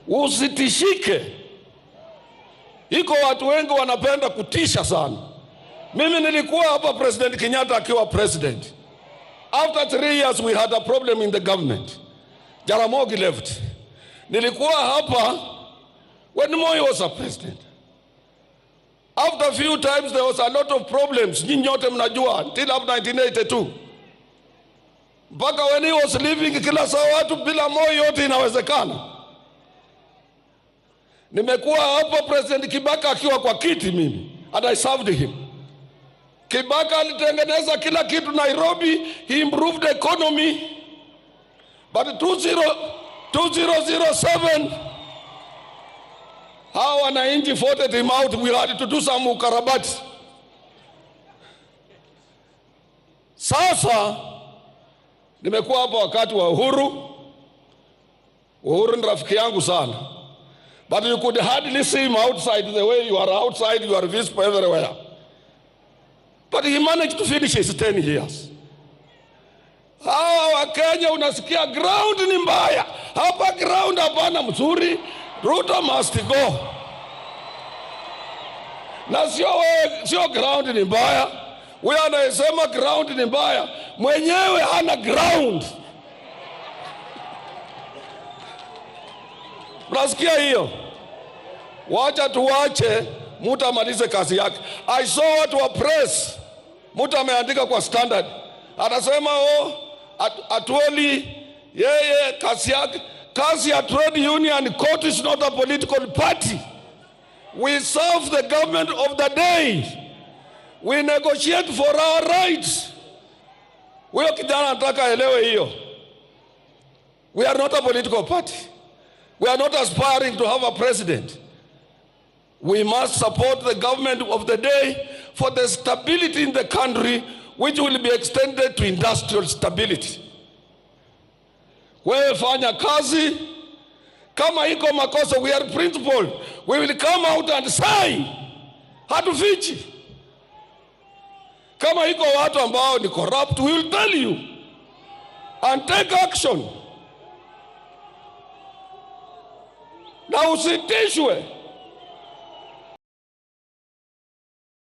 Usitishike. Iko watu wengi wanapenda kutisha sana. Mimi nilikuwa hapa President Kenyatta akiwa president. After 3 years we had a problem in the government. Jaramogi left. Nilikuwa hapa when Moi was a president. After a few times there was a lot of problems. Nyinyi nyote mnajua until up 1982. Mpaka when he was leaving, kila saa watu bila Moi yote inawezekana. Nimekuwa hapa President Kibaki akiwa kwa kiti mimi, and I served him. Kibaki alitengeneza kila kitu Nairobi, he improved the economy. But 20, 2007 hawa wananchi voted him out, we had to do some ukarabati. Sasa nimekuwa hapa wakati wa Uhuru. Uhuru ni rafiki yangu sana. But you could hardly see him outside the way you are outside, you are visible everywhere. But he managed to finish his 10 years. Hawa Wakenya unasikia ground ni mbaya hapa, ground hapana mzuri. Ruto must go. Na sio wewe, sio ground ni mbaya. Huyo anayesema ground ni mbaya mwenyewe hana ground. Mnasikia hiyo? Wacha tuwache mtu amalize kazi yake. I saw watu wa press, mtu ameandika kwa Standard anasema, oh, Atwoli yeye kazi yake, kazi ya trade union COTU is not a political party. We serve the government of the day. We negotiate for our rights. Huyo kijana anataka aelewe hiyo. We are not a political party. We are not aspiring to have a president. We must support the government of the day for the stability in the country, which will be extended to industrial stability. Wewe fanya kazi, kama iko makosa, we are principled. We will come out and say, hatufichi. Kama iko watu ambao ni corrupt, we will tell you and take action. Na usitishwe.